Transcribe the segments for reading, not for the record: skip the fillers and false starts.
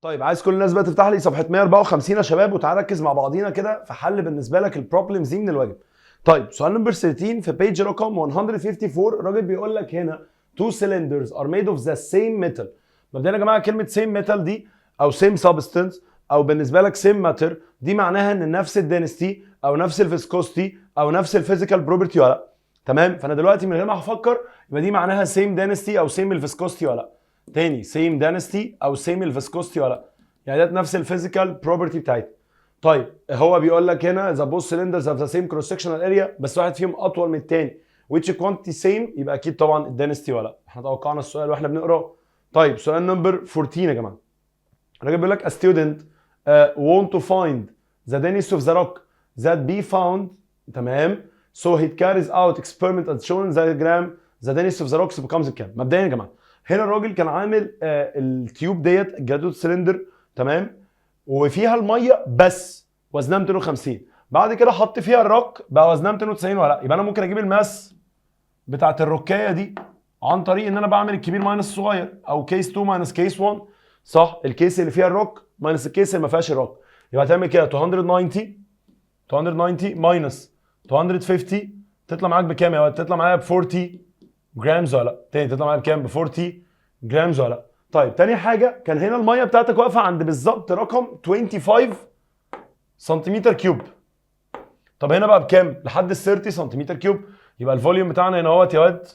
طيب، عايز كل الناس بقى تفتح لي صفحة 154 يا شباب، وتعالى ركز مع بعضينا كده في حل بالنسبة لك ال problems دي من الواجب. طيب، سؤال number 13 في page رقم 154، الراجل بيقول لك هنا two cylinders are made of the same metal. مبدئيا يا جماعه، كلمة same metal دي او same substance او بالنسبة لك same matter، دي معناها ان نفس ال density او نفس ال viscosity او نفس ال physical property ولا لا؟ تمام، فانا دلوقتي من غير ما افكر يبقى دي معناها same density او same ال viscosity ولا لا؟ تاني، same density او same ال viscosity ولا لا؟ يعني ده نفس ال physical property بتاعتها. طيب، هو بيقول لك هنا the both cylinders have the same cross sectional area، بس واحد فيهم اطول من الثاني. which quantity same؟ يبقى اكيد طبعا ال density ولا لا؟ احنا توقعنا السؤال واحنا بنقراه. طيب، سؤال number 14 يا جماعه، الراجل بيقول لك a student want to find the density of the rock that be found، تمام، so he carries out experiment as shown in the diagram، the density of the rocks becomes بكام؟ مبدئيا يا جماعه، هنا الراجل كان عامل ال tube ديت graduated cylinder، تمام، وفيها المية بس وزنها 250، بعد كده حط فيها الروك بقى وزنها 290 ولا لا؟ يبقى انا ممكن اجيب ال mass بتاعت الروكايه دي عن طريق ان انا بعمل الكبير minus الصغير او case 2 minus case 1، صح؟ ال case اللي فيها ال rock minus ال case اللي ما فيهاش الروك. يبقى هتعمل كده 290، 290 minus 250، تطلع معاك بكام يا واد؟ تطلع معايا ب 40 grams ولا لا؟ تاني، تطلع معايا بكام؟ ب 40 grams ولا لا؟ طيب، تاني حاجه، كان هنا المية بتاعتك واقفة عند بالظبط رقم 25 سنتيمتر cube. طب هنا بقى بكام؟ لحد ال 30 سنتيمتر cube. يبقى ال volume بتاعنا هنا اهوت يا واد،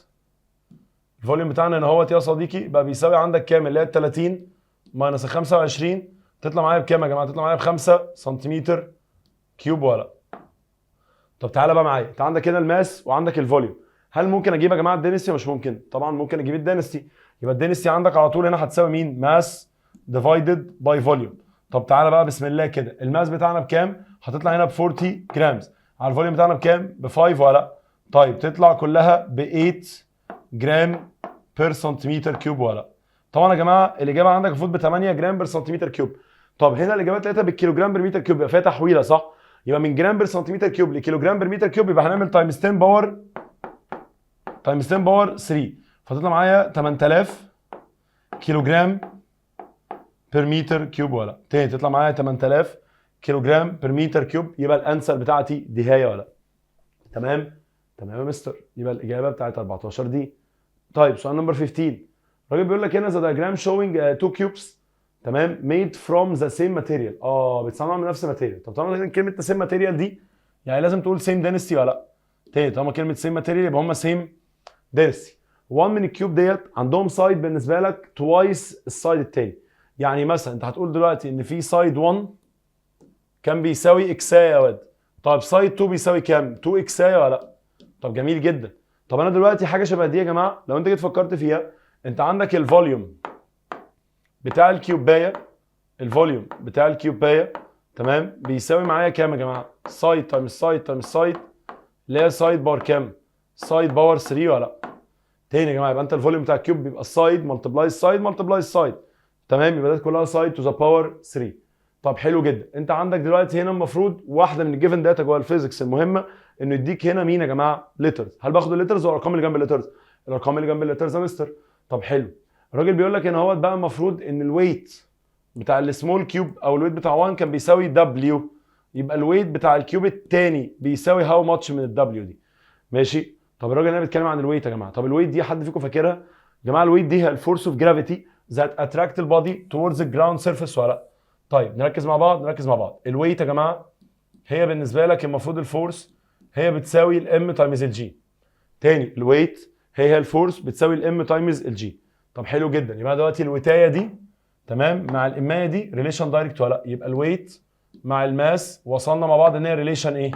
ال volume بتاعنا هنا اهوت يا صديقي بقى بيساوي عندك كام؟ اللي هي ال 30 minus ال 25، تطلع معايا بكام يا جماعة؟ تطلع معايا ب 5 سنتيمتر cube ولا لا؟ طب تعالى بقى معايا، انت عندك هنا ال mass وعندك ال volume. هل ممكن اجيب يا جماعة ال density؟ مش ممكن؟ طبعا ممكن اجيب ال density. يبقى ال density عندك على طول هنا هتساوي مين؟ mass divided by volume. طب تعالى بقى بسم الله كده، ال mass بتاعنا بكام؟ هتطلع هنا ب 40 grams، على ال volume بتاعنا بكام؟ ب 5 ولا لا؟ طيب، تطلع كلها ب 8 gram per سنتيمتر cube ولا لا؟ طبعا يا جماعة الاجابة عندك المفروض ب 8 gram per سنتيمتر cube. طب هنا الاجابات لقيتها بالكيلوجرام per متر cube، يبقى فيها تحويله، صح؟ يبقى من gram per سنتيمتر cube لكيلوجرام per متر cube، يبقى هنعمل times 10 power، times 10 power 3، فتطلع معايا 8000 كيلوجرام per متر cube ولا؟ تاني، تطلع معايا 8000 كيلوجرام per متر cube. يبقى ال answer بتاعتي دي هي ولا لا؟ تمام تمام يا مستر. يبقى الاجابة بتاعت 14 دي. طيب، سؤال number 15، الراجل بيقول لك هنا the diagram showing two cubes، تمام، made from the same material. بيتصنع من نفس ال material. طب طالما كلمة the same material دي يعني لازم تقول same density ولا لا؟ تاني، طالما كلمة same material يبقى هم same density. 1 من ال cube ديت عندهم side بالنسبة لك twice ال side التاني. يعني مثلا انت هتقول دلوقتي ان في side 1 كان بيساوي اكسايه يا واد. طيب، side 2 بيساوي كام؟ 2 اكسايه ولا لا؟ طب جميل جدا. طب انا دلوقتي حاجة شبه دي يا جماعه، لو انت جيت فكرت فيها، انت عندك ال volume بتاع الكيوبايه، ال volume بتاع الكيوبايه، تمام، بيساوي معايا كام يا جماعه؟ side times side times side، اللي هي side power كام؟ side power 3 ولا لا؟ تاني يا جماعه، يبقى انت ال volume بتاع ال cube بيبقى ال side multiply ال side multiply ال side، تمام، يبقى ده كلها side to the power 3. طب حلو جدا، انت عندك دلوقتي هنا المفروض واحدة من ال given data جوه ال physics المهمة انه يديك هنا مين يا جماعه؟ letters. هل باخد ال letters ولا الارقام اللي جنب ال letters؟ الارقام اللي جنب ال letters يا مستر. طب حلو، الراجل بيقول لك ان هو بقى المفروض ان ال weight بتاع ال small cube او ال weight بتاع 1 كان بيساوي W، يبقى ال weight بتاع ال cube الثاني بيساوي how much من ال W دي؟ ماشي. طب الراجل هنا بيتكلم عن ال weight يا جماعه. طب ال weight دي حد فيكم فاكرها يا جماعه؟ ال weight دي هي ال force of gravity that attract ال body towards the ground surface ولا لا؟ طيب، نركز مع بعض، نركز مع بعض. ال weight يا جماعة هي بالنسبة لك المفروض ال force هي بتساوي ال m times ال g. تاني، ال weight هي ال force بتساوي ال m times ال g. طب حلو جدا، يبقى دلوقتي الويتايه دي، تمام، مع الامايه دي relation direct ولا لا؟ يبقى ال weight مع ال mass وصلنا مع بعض ان هي relation ايه؟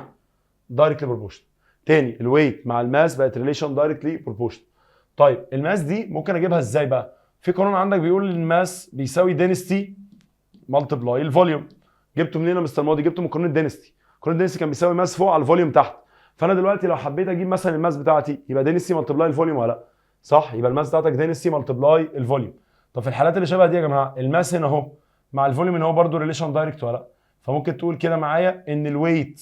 directly proportional. تاني، ال weight مع ال mass بقت relation directly proportional. طيب، ال mass دي ممكن اجيبها ازاي بقى؟ في قانون عندك بيقول ال mass بيساوي density multiply ال volume. جبته منين يا مستر ماضي؟ جبته من قانون ال density. قانون ال density كان بيساوي mass فوق على ال volume تحت. فانا دلوقتي لو حبيت اجيب مثلا ال mass بتاعتي، يبقى density multiply ال volume ولا لا؟ صح، يبقى ال mass بتاعتك density multiply ال volume. طب في الحالات اللي شبه دي يا جماعه، ال mass هنا اهو مع ال volume هنا هو برده relation direct ولا لا؟ فممكن تقول كده معايا ان ال weight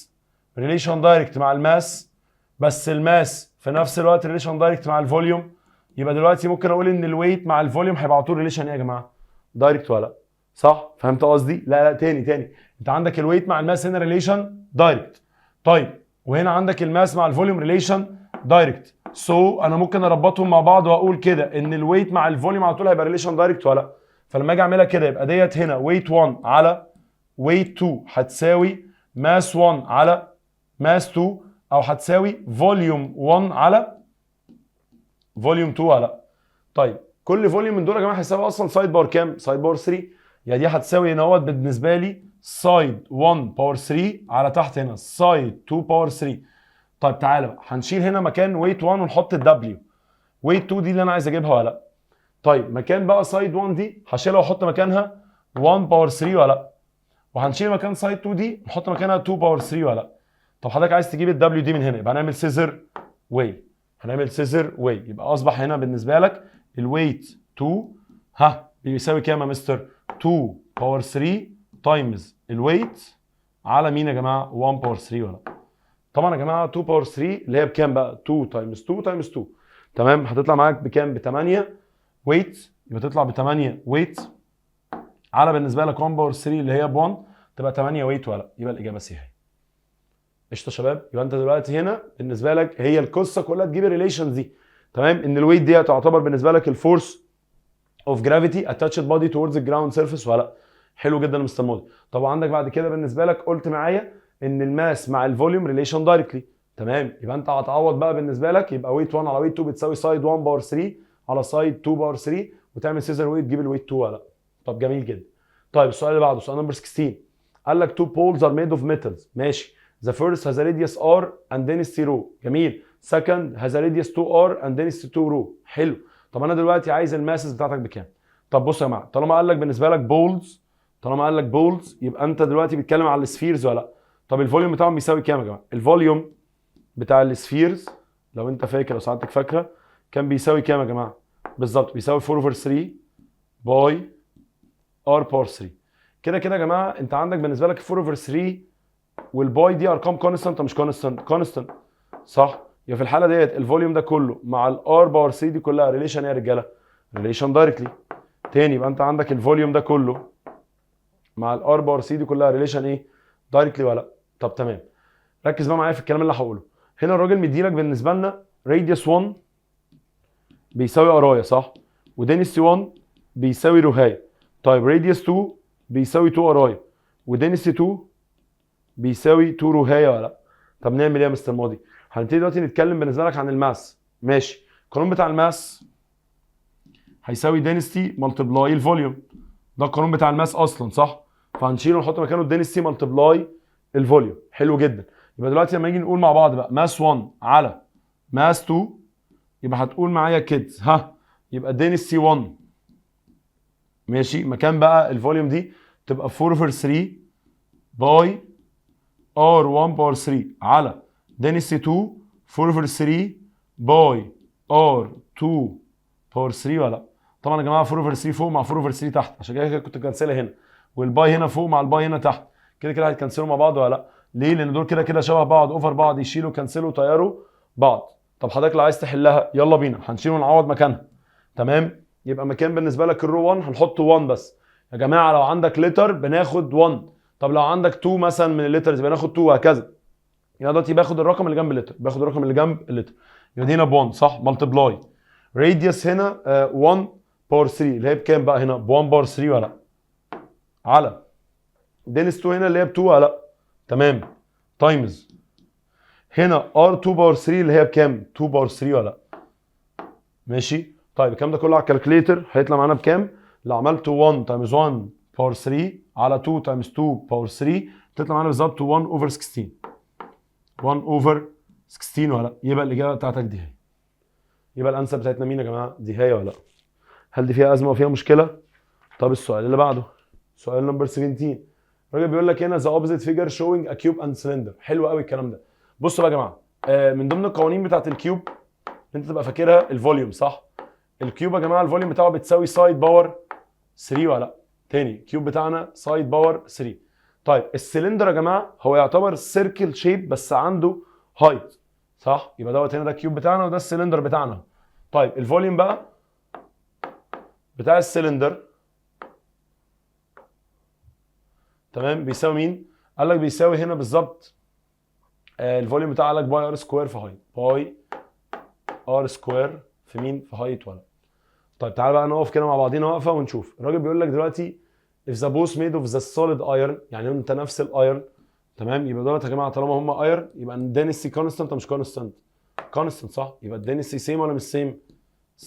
relation direct مع ال mass، بس ال mass في نفس الوقت relation direct مع ال volume. يبقى دلوقتي ممكن اقول ان ال weight مع ال volume هيبقى على طول relation ايه يا جماعه؟ direct ولا لا؟ صح؟ فهمت قصدي؟ لا لا، تاني تاني، انت عندك ال weight مع ال mass هنا relation direct. طيب، وهنا عندك ال mass مع ال volume relation direct. so انا ممكن اربطهم مع بعض واقول كده ان ال weight مع ال volume على طول هيبقى relation direct ولا لا؟ فلما اجي اعملها كده يبقى ديت هنا weight 1 على weight 2 هتساوي mass 1 على mass 2، او هتساوي volume 1 على volume 2 ولا لا؟ طيب، كل volume من دول يا جماعة هيساوي اصلا side power كام؟ side power 3. يعني دي هتساوي هنا اهوت بالنسبة لي side 1 power 3 على تحت هنا side 2 power 3. طيب، تعالى بقى هنشيل هنا مكان weight 1 ونحط ال W. weight 2 دي اللي انا عايز اجيبها ولا لا؟ طيب، مكان بقى side 1 دي هشيلها واحط مكانها 1 power 3 ولا لا؟ وهنشيل مكان side 2 دي نحط مكانها 2 power 3 ولا لا؟ طب حضرتك عايز تجيب ال W دي من هنا، يبقى هنعمل scissor way. هنعمل scissor way، يبقى اصبح هنا بالنسبة لك ال weight 2 ها بيساوي كام يا مستر؟ 2 power 3 times ال weight على مين يا جماعة؟ 1 power 3 ولا لا؟ طبعا يا جماعة 2 power 3 اللي هي بكام بقى؟ 2 times 2 times 2، تمام؟ هتطلع معاك بكام؟ ب 8 weight. يبقى تطلع ب 8 weight على بالنسبة لك 1 power 3 اللي هي ب 1، تبقى 8 weight ولا لا؟ يبقى الاجابة C هي. قشطه يا شباب؟ يبقى انت دلوقتي هنا بالنسبة لك هي القصة كلها تجيب ال relations دي، تمام؟ ان ال weight دي تعتبر بالنسبة لك ال force of gravity attached body towards ال ground surface ولا لا؟ حلو جدا يا مستر ماضي. طب عندك بعد كده بالنسبة لك قلت معايا ان ال mass مع ال volume relation directly، تمام؟ يبقى انت هتعوض بقى بالنسبة لك، يبقى weight 1 على weight 2 بتساوي side 1 power 3 على side 2 power 3، وتعمل scissor way تجيب ال weight 2 ولا لا؟ طب جميل جدا. طيب، السؤال اللي بعده، سؤال number 16، قال لك two balls are made of metals، ماشي. the first has a radius r and density rho، جميل. second has a radius 2r and density 2 rho، حلو. طب انا دلوقتي عايز ال masses بتاعتك بكام؟ طب بص يا جماعه، طالما قال لك بالنسبة لك balls، طالما قال لك balls يبقى انت دلوقتي بتتكلم على ال spheres ولا لا؟ طب ال volume بتاعهم بيساوي كام يا جماعة؟ ال volume بتاع ال spheres لو انت فاكر، لو سعادتك فاكره، كان بيساوي كام يا جماعة؟ بالظبط بيساوي 4 over 3 pi r power 3. كده كده يا جماعة انت عندك بالنسبة لك 4 over 3 وال pi دي ارقام constant مش constant؟ constant، صح؟ يبقى في الحالة ديت ال volume ده كله مع ال r power 3 دي كلها relation ايه يا رجاله؟ relation directly. تاني، يبقى انت عندك ال volume ده كله مع ال r power 3 دي كلها relation ايه؟ directly ولا لا؟ طب تمام، ركز بقى معايا في الكلام اللي هقوله. هنا الراجل مديلك بالنسبة لنا radius 1 بيساوي r ايه، صح؟ و density 1 بيساوي rho هايه. طيب، radius 2 بيساوي 2 r ايه و density 2 بيساوي 2 rho هايه ولا لا؟ طب نعمل ايه يا مستر ماضي؟ هنبتدي دلوقتي نتكلم بالنسبة لك عن ال mass، ماشي؟ القانون بتاع ال mass هيساوي density multiply ال volume. ده القانون بتاع ال mass اصلا، صح؟ فهنشيله ونحط مكانه ال density multiply ال volume. حلو جدا. يبقى دلوقتي لما نيجي نقول مع بعض بقى mass 1 على mass 2، يبقى هتقول معايا كده ها، يبقى density 1، ماشي، مكان بقى ال volume دي تبقى 4 over 3 pi r 1 power 3 على density 2 4 over 3 pi r 2 power 3 ولا لا؟ طبعا يا جماعة 4 over 3 فوق مع 4 over 3 تحت، عشان كده كده كنت كنسلها هنا، وال pi هنا فوق مع ال pi هنا تحت، كده كده هيتكنسلوا مع بعض ولا لا؟ ليه؟ لان دول كده كده شبه بعض، over بعض، يشيلوا كنسلوا طيروا بعض. طب حضرتك لو عايز تحلها يلا بينا، هنشيل ونعوض مكانها، تمام؟ يبقى مكان بالنسبة لك ال rho 1 هنحط 1 بس. يا جماعة لو عندك letter بناخد 1، طب لو عندك 2 مثلا من ال letters يبقى ناخد 2، وهكذا. يبقى دلوقتي باخد الرقم اللي جنب ال letter، باخد الرقم اللي جنب ال letter. يبقى دي هنا ب 1، صح؟ multiply radius هنا 1 power 3 اللي هي بكام بقى هنا؟ ب 1 power 3 ولا لا؟ على density 2 هنا اللي هي ب 2 ولا لا؟ تمام، times هنا r 2 power 3 اللي هي بكام؟ 2 power 3 ولا لا؟ ماشي. طيب، الكلام ده كله على ال calculator هيطلع معانا بكام؟ لو عملت 1 times 1 power 3 على 2 times 2 power 3 تطلع معانا بالظبط 1 over 16، 1 over 16 ولا لا؟ يبقى الاجابة بتاعتك دي هي. يبقى ال answer بتاعتنا مين يا جماعة؟ دي هي ولا لا؟ هل دي فيها ازمة وفيها مشكلة؟ طب السؤال اللي بعده، سؤال number 17، الراجل بيقول لك هنا the opposite figure showing a cube and cylinder. حلو قوي الكلام ده. بصوا بقى يا جماعه، من ضمن القوانين بتاعت ال cube انت تبقى فاكرها ال volume، صح؟ ال cube يا جماعة ال volume بتاعه بتساوي side power 3 ولا لا؟ تاني، ال cube بتاعنا side power 3. طيب، السلندر يا جماعة هو يعتبر circle shape بس عنده height، صح؟ يبقى دوت هنا ده ال cube بتاعنا وده السلندر بتاعنا. طيب، ال volume بقى بتاع السلندر تمام، بيساوي مين؟ قال لك بيساوي هنا بالظبط ال volume بتاع، قال لك pi r square في height، pi r square في مين؟ في height ولا؟ طيب تعالى بقى نقف كده مع بعضينا وقفه ونشوف. الراجل بيقول لك دلوقتي if the both made of the solid iron، يعني انت نفس ال iron، تمام. يبقى دولت يا جماعة طالما هم iron يبقى ال density constant مش constant؟ constant صح. يبقى ال density same ولا مش same؟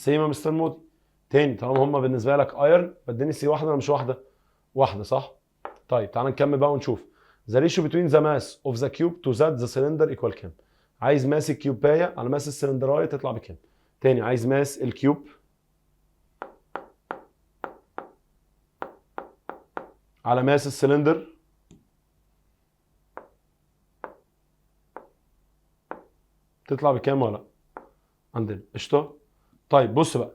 same يا مستر مودي. تاني، طالما هم بالنسبة لك iron يبقى ال density واحدة ولا مش واحدة؟ واحدة صح. طيب تعالى نكمل بقى ونشوف the ratio between the mass of the cube to that the cylinder equal كام؟ عايز mass ال cube ايه على mass ال cylinder ايه تطلع بكام؟ تاني، عايز mass ال cube على mass ال cylinder تطلع بكام ولا عندنا؟ قشطه. طيب بص بقى،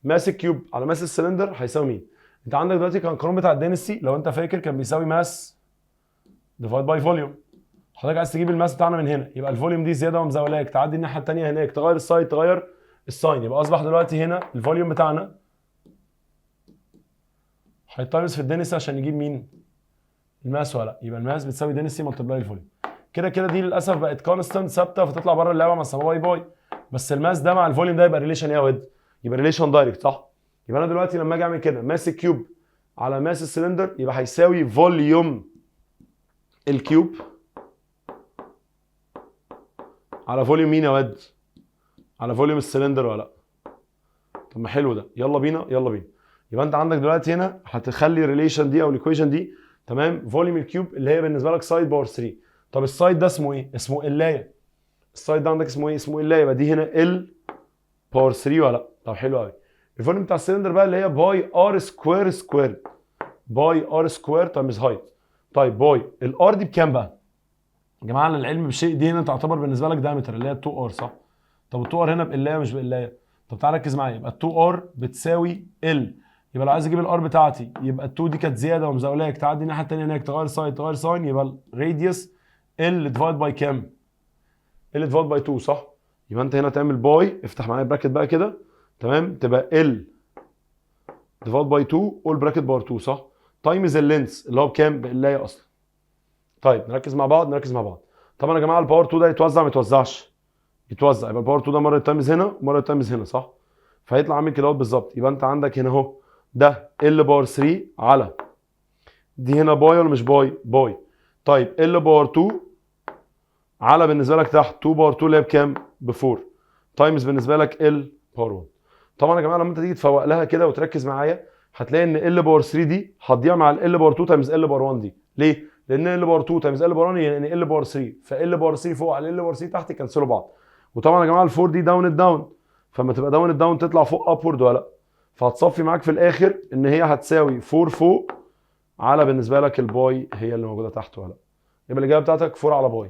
mass ال cube على mass ال cylinder هيساوي مين؟ انت عندك دلوقتي كان القانون بتاع ال density لو انت فاكر كان بيساوي mass divide by volume. حضرتك عايز تجيب ال mass بتاعنا من هنا، يبقى ال volume دي زيادة ومزولاك، تعدي الناحية الثانية هناك تغير ال side، تغير ال sign، يبقى اصبح دلوقتي هنا ال volume بتاعنا هي times في ال density عشان نجيب مين؟ ال mass ولا لا؟ يبقى ال mass بتساوي density multiply ال volume. كده كده دي للاسف بقت constant ثابتة فتطلع بره اللعبة مع السلامة bye bye. بس ال mass ده مع ال volume ده يبقى relation ايه يا واد؟ يبقى relation direct صح؟ يبقى انا دلوقتي لما اجي اعمل كده mass ال cube على mass ال cylinder يبقى هيساوي volume ال cube على volume مين يا واد؟ على volume ال cylinder ولا لا؟ طب ما حلو ده، يلا بينا يلا بينا. يبقى انت عندك دلوقتي هنا هتخلي ال relation دي او ال equation دي، تمام، volume ال cube اللي هي بالنسبة لك side power 3. طب ال side ده اسمه ايه؟ اسمه L ايه. ال side ده عندك اسمه ايه؟ اسمه L ايه. يبقى دي هنا L power 3 ولا لا؟ طب حلو قوي. ال volume بتاع السلندر بقى اللي هي pi r square square، pi r square times height. طيب pi ال r دي بكام بقى؟ يا جماعة للعلم بالشيء دي هنا تعتبر بالنسبة لك diameter اللي هي 2 r صح؟ طب ال 2 r هنا ب L ايه مش ب L ايه؟ طب تعالى ركز معايا، يبقى 2 r بتساوي L. يبقى لو عايز اجيب ال r بتاعتي يبقى ال 2 دي كانت زيادة ومزاولاك، تعدي الناحية الثانية هناك تغير side تغير sign، يبقى ال radius L divide by كام؟ L divide by 2 صح؟ يبقى انت هنا تعمل pi، افتح معايا bracket بقى كده، تمام، تبقى L divide by 2 all bracket power 2 صح؟ times ال length اللي هو بكام؟ ب L ايه اصلا. طيب نركز مع بعض، نركز مع بعض. طبعا يا جماعة ال power 2 ده يتوزع ما يتوزعش؟ يتوزع. يبقى ال power 2 ده مرة times هنا ومرة times هنا صح؟ فهيطلع عامل كده بالظبط. يبقى انت عندك هنا اهو ده L power 3 على دي هنا pi ولا مش pi؟ pi. طيب L power 2 على بالنسبة لك تحت 2 power 2 اللي هي بكام؟ ب 4 times بالنسبة لك L power 1. طبعا يا جماعة لما انت تيجي تفوق لها كده وتركز معايا هتلاقي ان L power 3 دي هتضيع مع L power 2 times L power 1 دي. ليه؟ لان L power 2 times L power 1 يعني L power 3، ف L power 3 فوق على L power 3 تحت يكنسلوا بعض. وطبعا يا جماعة ال 4 دي down ال down، فما تبقى down ال down تطلع فوق upward ولا لا؟ فهتصفي معاك في الاخر ان هي هتساوي 4 فوق على بالنسبة لك ال pi هي اللي موجودة تحت ولا لا؟ يبقى الاجابة بتاعتك 4 على pi.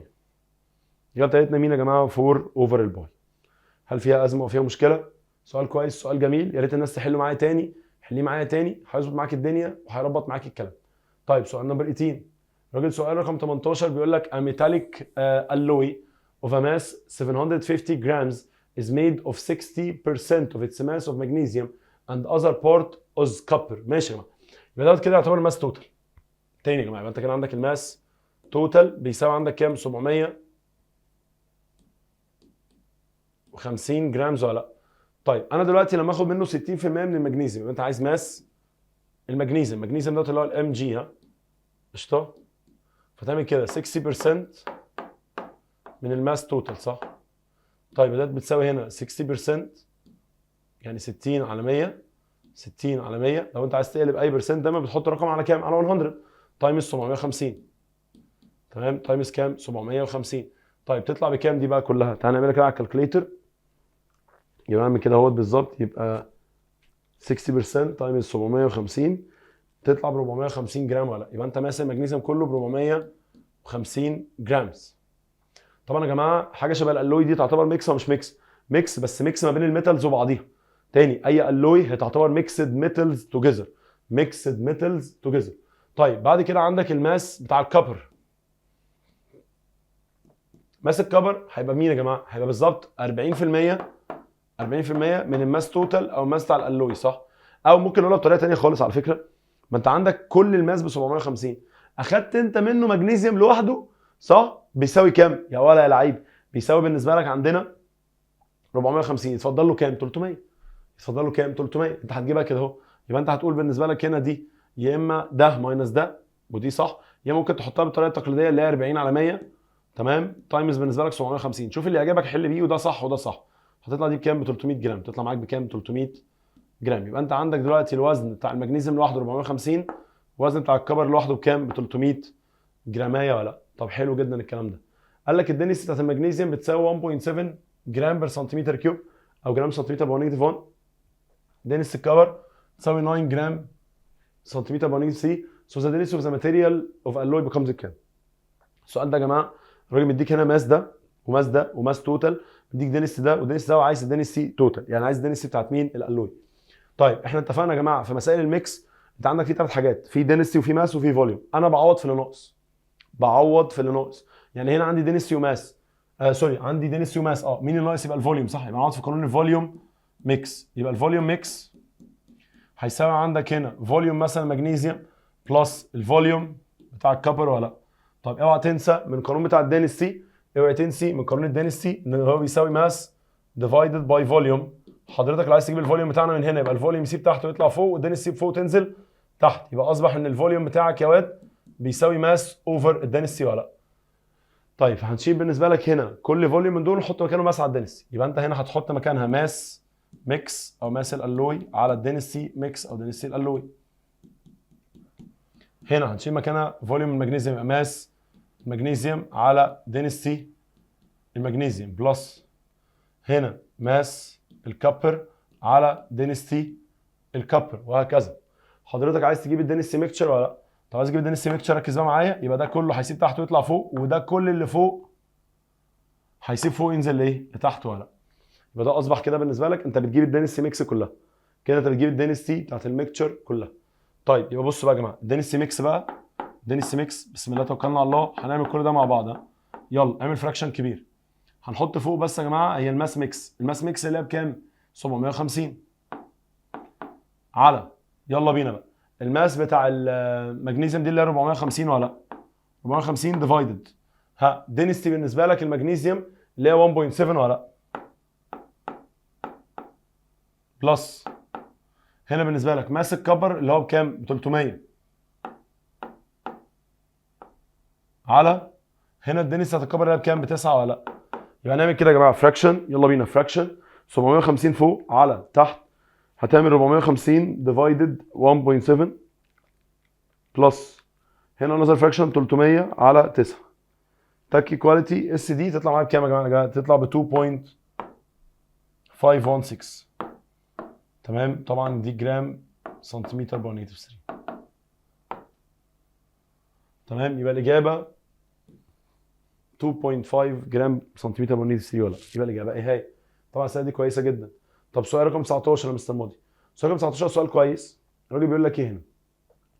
الاجابة بتاعتنا مين يا جماعة؟ 4 over ال pi. هل فيها ازمة وفيها مشكلة؟ سؤال كويس، سؤال جميل، يا ريت الناس تحله معايا تاني. حليه معايا تاني هيظبط معاك الدنيا وهيربط معاك الكلام. طيب سؤال number 18. راجل سؤال رقم 18 بيقول لك a metallic alloy of a mass 750 grams is made of 60% of its mass of magnesium and other part of copper. ماشي يا جماعة، يبقى دوت كده يعتبر ال mass total. تاني يا جماعة، يبقى انت كده عندك ال mass total بيساوي عندك كام؟ 750 grams ولا لا؟ طيب انا دلوقتي لما اخد منه 60% من المغنيسيوم، يبقى انت عايز mass المغنيسيوم، المغنيسيوم دوت اللي هو ال Mg، ها قشطه. فتعمل كده 60% من ال mass total صح؟ طيب ده بتساوي هنا 60% يعني 60 على 100، 60 على 100. لو انت عايز تقلب اي percent دايما بتحط رقم على كام؟ على 100 times 750، تمام؟ times كام؟ 750. طيب تطلع بكام دي بقى كلها؟ تعالى نعملها كده على ال calculator. يبقى اعمل كده اهوت بالظبط، يبقى 60% times 750 تطلع ب 450 جرام ولا؟ يبقى انت mass المغنيسيوم كله ب 450 grams. طبعا يا جماعة حاجة شبه ال alloy دي تعتبر mix ولا مش mix؟ mix، بس mix ما بين ال metals وبعضيها. تاني، اي alloy هي تعتبر mixed metals together، mixed metals together. طيب بعد كده عندك ال mass بتاع ال copper. mass ال copper هيبقى مين يا جماعة؟ هيبقى بالظبط 40%، 40% من ال mass total او ال mass بتاع ال alloy صح؟ او ممكن نقولها بطريقة ثانية خالص على فكرة، ما انت عندك كل ال mass ب 750، اخدت انت منه مغنيسيوم لوحده، صح؟ بيساوي كام يا ولا يا لعيب؟ بيساوي بالنسبة لك عندنا 450. يتفضل له كام؟ 300. يتفضل له كام؟ 300. انت هتجيبها كده اهو. يبقى انت هتقول بالنسبة لك هنا دي يا اما ده minus ده، ودي صح، يا ممكن تحطها بالطريقة التقليدية اللي هي 40 على 100، تمام، times بالنسبة لك 750. شوف اللي يعجبك حل بيه، وده صح وده صح. هتطلع دي بكام؟ ب 300 جرام. تطلع معاك بكام؟ 300 جرام. يبقى انت عندك دلوقتي الوزن بتاع المغنيسيوم لوحده 450، الوزن بتاع ال copper لوحده بكام؟ ب 300 جراميه ولا لا؟ طب حلو جدا الكلام ده. قال لك ال density بتاعت المغنيسيوم بتساوي 1.7 gram per centimeter cube او جرام سنتيمتر power negative 1. density ال copper تساوي 9 gram centimeter power negative 3، so the density of the material of alloy becomes كام؟ السؤال ده يا جماعة الراجل مديك هنا mass ده و mass ده و mass total، مديك density ده و density ده، وعايز ال density total، يعني عايز ال density بتاعت مين؟ ال alloy. طيب احنا اتفقنا يا جماعة في مسائل ال mix انت عندك في ثلاث حاجات، في density وفي mass وفي volume. انا بعوض في اللي ناقص، بعوض في اللي ناقص. يعني هنا عندي density و mass، sorry، عندي density و mass، مين اللي ناقص؟ يبقى ال volume، صح؟ يبقى نعوض في قانون ال volume mix. يبقى ال volume mix هيساوي عندك هنا volume مثلا مغنيسيوم plus ال volume بتاع ال copper ولا لا؟ طب اوعى تنسى من القانون بتاع ال density، اوعى تنسي من قانون ال density ان هو بيساوي mass divided by volume. حضرتك لو عايز تجيب ال volume بتاعنا من هنا، يبقى ال volume يسيب تحت ويطلع فوق، وال density فوق تنزل تحت. يبقى اصبح ان ال volume بتاعك يا واد بيساوي mass over ال density ولا لا؟ طيب هنشيل بالنسبة لك هنا كل volume من دول نحط مكانه mass على ال density. يبقى انت هنا هتحط مكانها mass mix او mass ال alloy على ال density mix او density ال alloy. هنا هنشيل مكانها volume المغنيسيوم، يبقى mass مغنيسيوم على density المغنيسيوم، plus هنا mass ال copper على density ال copper، وهكذا. حضرتك عايز تجيب ال density mixture ولا لا؟ طب عايز تجيب ال density mixture، ركز بقى معايا. يبقى ده كله هيسيب تحت ويطلع فوق، وده كل اللي فوق هيسيب فوق ينزل لايه؟ لتحت ولا لا؟ يبقى ده اصبح كده بالنسبة لك انت بتجيب ال density mix كلها كده، انت بتجيب ال density بتاعت ال mixture كلها. طيب يبقى بصوا بقى يا جماعة، ال density mix بقى، density mix، بسم الله توكلنا على الله، هنعمل كل ده مع بعض، ها؟ يلا اعمل fraction كبير. هنحط فوق بس يا جماعة هي ال mass mix، ال mass mix اللي هي بكام؟ 750 على، يلا بينا بقى، ال mass بتاع المغنيسيوم دي اللي هي 450 ولا لا؟ 450 divided ها density بالنسبة لك المغنيسيوم اللي هي 1.7 ولا لا؟ plus هنا بالنسبة لك mass ال copper اللي هو بكام؟ ب 300 على هنا ال density بتاعت ال copper اللي هي بكام؟ ب 9 ولا لا؟ يبقى نعمل كده يا جماعة fraction، يلا بينا fraction 750 فوق على تحت، هتعمل 450 divided 1.7 plus هنا another fraction 300 على 9. تك equality S دي تطلع معاك بكام يا جماعة؟ تطلع ب 2.516، تمام؟ طبعا دي جرام سنتيمتر power negative 3، تمام؟ يبقى الاجابة 2.5 جرام سنتيمتر power negative 3 ولا؟ يبقى الاجابة ايه هي؟ طبعا الاسئلة دي كويسة جدا. طب سؤال رقم 19 يا مستر ماضي. سؤال رقم 19 سؤال كويس. الراجل بيقول لك ايه هنا؟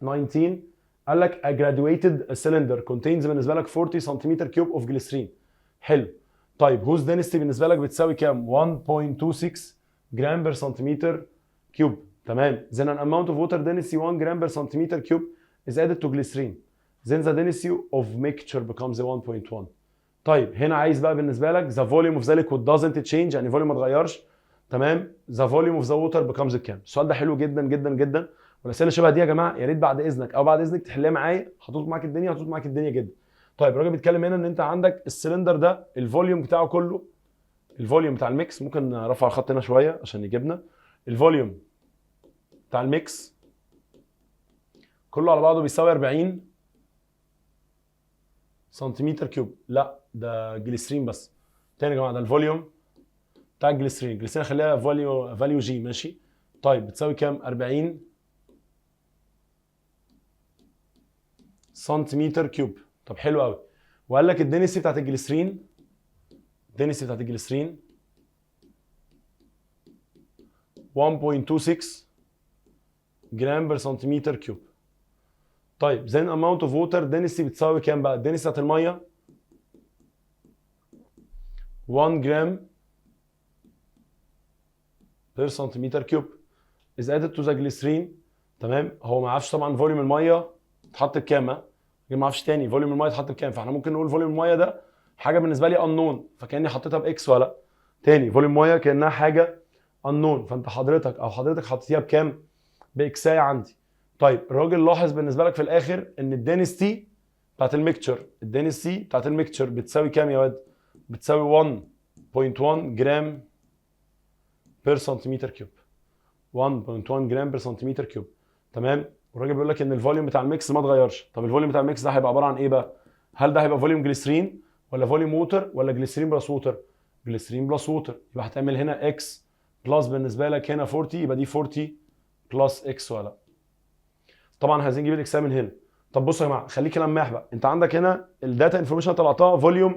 19 قال لك a graduated cylinder contains بالنسبة لك 40 centimeter cube of glycerin. حلو. طيب whose density بالنسبة لك بتساوي كام؟ 1.26 gram per centimeter cube، تمام. then an amount of water density 1 gram per centimeter cube is added to glycerin، then the density of mixture becomes 1.1. طيب هنا عايز بقى بالنسبة لك the volume of the liquid doesn't change، يعني volume ما اتغيرش، تمام. the volume of the water becomes كام؟ السؤال ده حلو جدا جدا جدا، والاسئلة شبه دي يا جماعة يا ريت بعد اذنك او بعد اذنك تحلها معايا، هتظبط معاك الدنيا، هتظبط معاك الدنيا جدا. طيب الراجل بيتكلم هنا ان انت عندك السلندر ده ال volume بتاعه كله، ال volume بتاع ال mix، ممكن نرفع الخط هنا شوية عشان يجيبنا ال volume بتاع ال mix كله على بعضه بيساوي 40 سنتيمتر cube. لا ده جليسرين بس. تاني يا جماعة، ده ال volume بتاع الجليسرين، الجليسرين خليها value g، ماشي. طيب بتساوي كام؟ 40 سنتيمتر cube. طب حلو قوي. وقال لك ال density بتاعت الجليسرين، ال density بتاعت الجليسرين 1.26 gram per centimeter cube. طيب then amount of water density بتساوي كام بقى؟ ال density بتاعت المية 1 gram per centimeter cube is added to the glycerin، تمام. هو ما عرفش طبعا volume المية اتحط بكام، ما اعرفش تاني volume المية اتحط بكام، فاحنا ممكن نقول volume المية ده حاجة بالنسبة لي unknown، فكاني حطيتها ب x ولا لا؟ تاني volume المية كانها حاجة unknown، فانت حضرتك او حضرتك حطيتيها بكام؟ ب x ايه عندي. طيب الراجل لاحظ بالنسبة لك في الاخر ان ال density بتاعت ال mixture، ال density بتاعت ال mixture بتساوي كام يا واد؟ بتساوي 1.1 gram per centimeter cube، 1.1 gram per centimeter cube. تمام. والراجل بيقول لك ان ال volume بتاع ال mix ما اتغيرش. طب ال volume بتاع ال mix ده هيبقى عبارة عن ايه بقى؟ هل ده هيبقى volume glycerin ولا volume water ولا glycerin plus water؟ glycerin plus water. يبقى هتعمل هنا x plus بالنسبة لك هنا 40، يبقى دي 40 plus x ولا؟ طبعا عايزين نجيب ال x من هنا. طب بصوا يا جماعه، خليك لماح بقى، انت عندك هنا ال data information طلعتها volume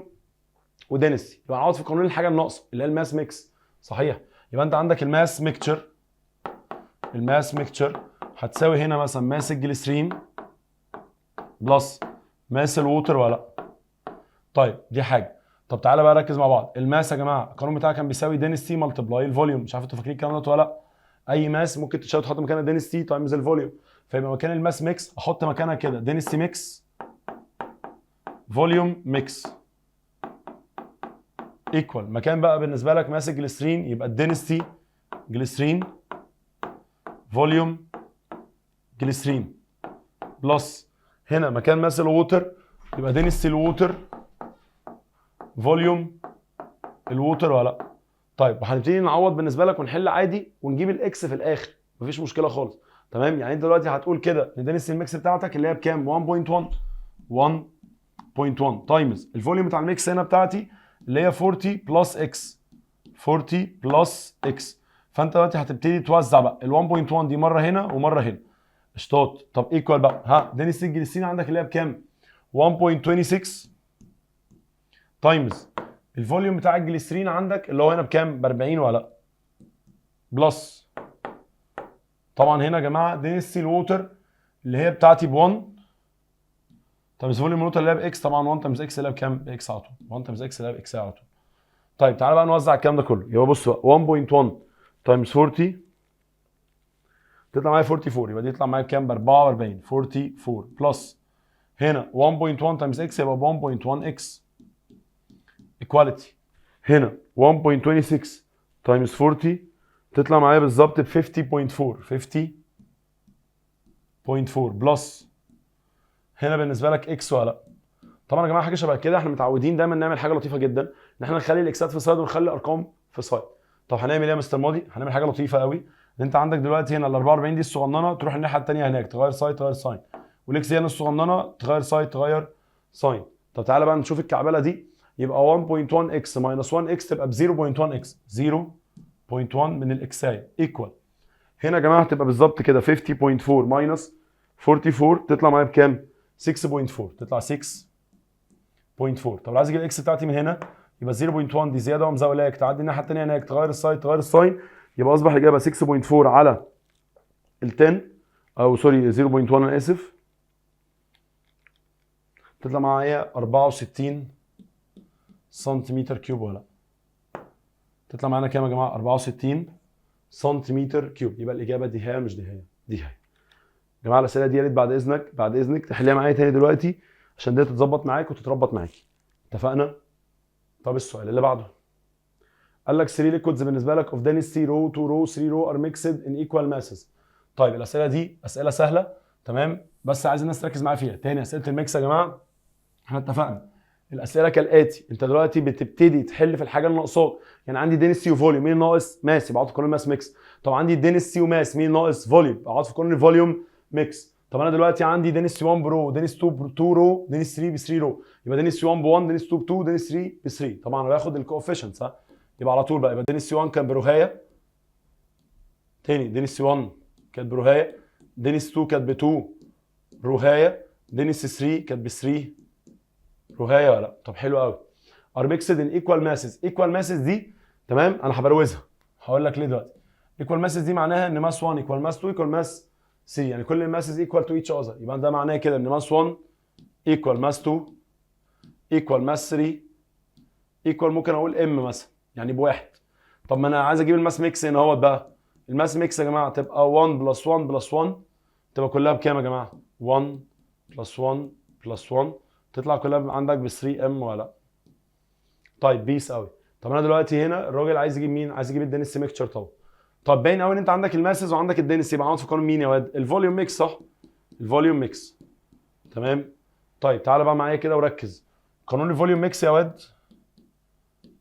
و density، يبقى عاوز في قانون الحاجة الناقصة اللي هي ال mass mix. صحيح، يبقى انت عندك ال mass mixture، ال mass mixture هتساوي هنا مثلا mass ال glycerin plus mass ال water ولا لا؟ طيب دي حاجه. طب تعالى بقى ركز مع بعض. ال mass يا جماعة القانون بتاعها كان بيساوي density multiply ال volume. مش عارف انتوا فاكرين الكلام ده ولا لا؟ اي mass ممكن تشيل وتحط مكانها density times ال volume، فيبقى مكان ال mass mix احط مكانها كده density mix volume mix equal مكان بقى بالنسبة لك mass ال glycerin، يبقى ال density glycerin volume glycerin plus هنا مكان mass ال water، يبقى density ال water volume ال water ولا لا؟ طيب وهنبتدي نعوض بالنسبة لك ونحل عادي ونجيب ال x في الاخر، مفيش مشكلة خالص. تمام، يعني انت دلوقتي هتقول كده ان density ال mix بتاعتك اللي هي بكام؟ 1.1، 1.1 times ال volume بتاع ال mix هنا بتاعتي اللي هي 40 plus x، 40 plus x. فانت دلوقتي هتبتدي توزع بقى ال 1.1 دي مرة هنا ومرة هنا. اشطاط. طب equal بقى ها density ال glycerin عندك اللي هي بكام؟ 1.26 times ال volume بتاع الجليسرين عندك اللي هو هنا بكام؟ ب 40 ولا لا؟ plus طبعا هنا يا جماعة density ال water اللي هي بتاعتي ب 1 times volume ال water اللي هي ب x. طبعا 1 times x اللي هي بكام؟ ب x على طول. 1 times x اللي هي ب x على طول. طيب تعالى بقى نوزع الكلام ده كله. يبقى بص بقى، 1.1 times 40 تطلع معايا 44، يبقى دي تطلع معايا بكام؟ ب 44، 44 plus هنا 1.1 times x يبقى 1.1 x equality هنا 1.26 times 40 تطلع معايا بالظبط ب 50.4، 50.4 plus هنا بالنسبة لك x ولا لا؟ طبعا يا جماعة حاجة شبه كده احنا متعودين دايما نعمل حاجة لطيفة جدا، ان احنا نخلي ال x ات في side ونخلي الارقام في side. طب هنعمل ايه يا مستر ماضي؟ هنعمل حاجة لطيفة قوي، ان انت عندك دلوقتي هنا ال 44 دي الصغننه تروح الناحية الثانية هناك تغير side تغير sign، وال x هنا الصغننه تغير side تغير sign. طب تعالى بقى نشوف الكعبله دي. يبقى 1.1 x minus 1 x تبقى ب 0.1 x، 0.1 من ال x ايه equal هنا يا جماعة هتبقى بالظبط كده 50.4 minus 44 تطلع معايا بكام؟ 6.4، تطلع 6.4. طب لو عايز اجيب ال x بتاعتي من هنا، يبقى 0.1 دي زيادة ومزاولاك تعدي الناحية الثانية هناك تغير ال side تغير ال sign، يبقى اصبح الاجابة 6.4 على ال 10 او sorry 0.1 انا اسف، تطلع معايا 64 centimeter cube ولا لا؟ تطلع معانا كام يا جماعة؟ 64 centimeter cube. يبقى الاجابة دي هي مش دي هي، دي هي. يا جماعة الاسئلة دي يا ريت بعد اذنك بعد اذنك تحليها معايا تاني دلوقتي عشان دي تتظبط معاك وتتربط معاكي. اتفقنا؟ طب السؤال اللي بعده قال لك 3 liquids بالنسبة لك of density rho 2 rho 3 rho are mixed in equal masses. طيب الاسئلة دي اسئلة سهله، تمام، بس عايز الناس تركز معايا فيها. تاني اسئلة ال mix يا جماعة احنا اتفقنا الاسئلة كالاتي: انت دلوقتي بتبتدي تحل في الحاجة اللي ناقصاك. يعني عندي density و volume، مين ناقص؟ mass، يبقى في قانون mass mix. طب عندي density و mass، مين ناقص؟ volume، اقعد في قانون volume mix. طب انا دلوقتي عندي density 1 ب rho، density 2 ب 2 rho، density 3 ب 3 rho، يبقى density 1 ب 1، density 2 ب 2، density 3 ب 3. طبعا انا باخد ال coefficient صح؟ يبقى على طول بقى يبقى density 1 كان ب rho هايه، تاني density 1 كانت ب rho هايه، density 2 كانت ب 2 rho هايه، density 3 كانت ب 3 rho هايه ولا لا؟ طب حلو قوي. are mixed in equal masses. equal masses دي تمام انا هبروزها، هقول لك ليه دلوقتي. equal masses دي معناها ان mass 1 equal mass 2 equal mass 3، يعني كل masses equal to each other. يبقى ده معناه كده ان mass 1 equal mass 2 equal mass 3 equal ممكن اقول m مثلا، يعني بواحد. طب ما انا عايز اجيب ال mass mix هنا اهوت بقى. ال mass mix يا جماعة تبقى 1 plus 1 plus 1 تبقى كلها بكام يا جماعة؟ 1 plus 1 plus 1، تطلع كلها عندك ب 3 m ولا لا؟ طيب peace قوي. طب انا دلوقتي هنا الراجل عايز يجيب مين؟ عايز يجيب ال density mixture طبعا. طب باين قوي ان انت عندك ال masses وعندك ال density، يبقى عاوز في قانون مين يا واد؟ ال volume mix، صح؟ ال volume mix، تمام. طيب تعالى بقى معايا كده وركز. قانون ال volume mix يا واد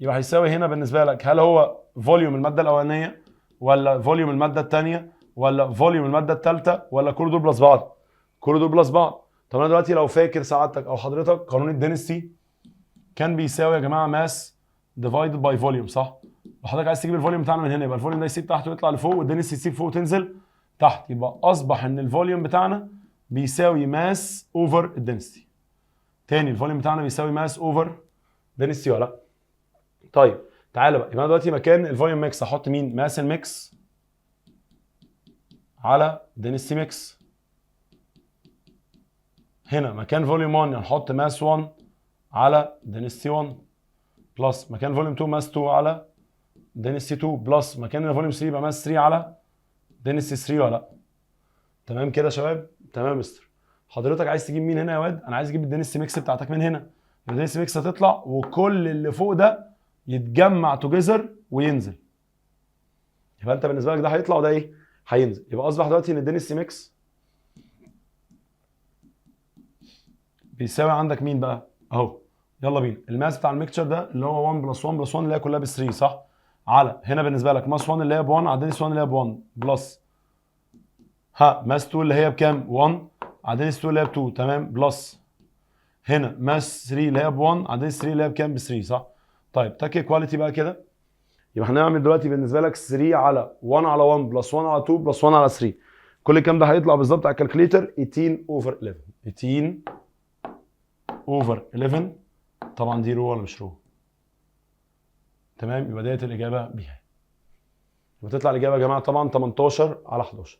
يبقى هيساوي هنا بالنسبة لك، هل هو volume المادة الاولانية ولا volume المادة الثانية ولا volume المادة الثالثة ولا كل دول plus بعض؟ كل دول plus بعض. طب انا دلوقتي لو فاكر سعادتك او حضرتك قانون ال density كان بيساوي يا جماعة mass divided by volume، صح؟ وحضرتك عايز تجيب ال volume بتاعنا من هنا، يبقى ال volume ده يسيب تحت ويطلع لفوق، وال density تسيب فوق وتنزل تحت. يبقى اصبح ان ال volume بتاعنا بيساوي mass over ال density. تاني، ال volume بتاعنا بيساوي mass over density ولا لا؟ طيب تعالى بقى، يبقى انا دلوقتي مكان ال volume mix احط مين؟ mass ال mix على density mix. هنا مكان volume 1 هنحط mass 1 على density 1، plus مكان volume 2 mass 2 على density 2، plus مكان volume 3 يبقى mass 3 على density 3 ولا لا؟ تمام كده يا شباب؟ تمام يا مستر. حضرتك عايز تجيب مين هنا يا واد؟ انا عايز اجيب ال density mix بتاعتك من هنا. ال density mix هتطلع وكل اللي فوق ده يتجمع together وينزل. يبقى انت بالنسبة لك ده هيطلع وده ايه؟ هينزل. يبقى اصبح دلوقتي ان ال density mix بيساوي عندك مين بقى؟ اهو يلا بينا، ال mass بتاع ال mixture ده اللي هو 1 plus 1 plus 1 اللي هي كلها ب 3، صح؟ على هنا بالنسبة لك mass 1 اللي هي ب 1 على density 1 اللي هي ب 1، plus ها mass 2 اللي هي بكام؟ 1 على density 2 اللي هي ب 2، تمام، plus هنا mass 3 اللي هي ب 1 على density 3 اللي هي بكام؟ ب 3، صح؟ طيب take equality بقى كده. يبقى هنعمل دلوقتي بالنسبة لك 3 على 1 على 1 plus 1 على 2 plus 1 على 3. كل الكلام ده هيطلع بالظبط على ال calculator 18 over 11. 18 over 11. طبعا دي row ولا مش row؟ تمام، يبقى ديت الاجابة بيها. يبقى تطلع الاجابة يا جماعة طبعا 18 على 11.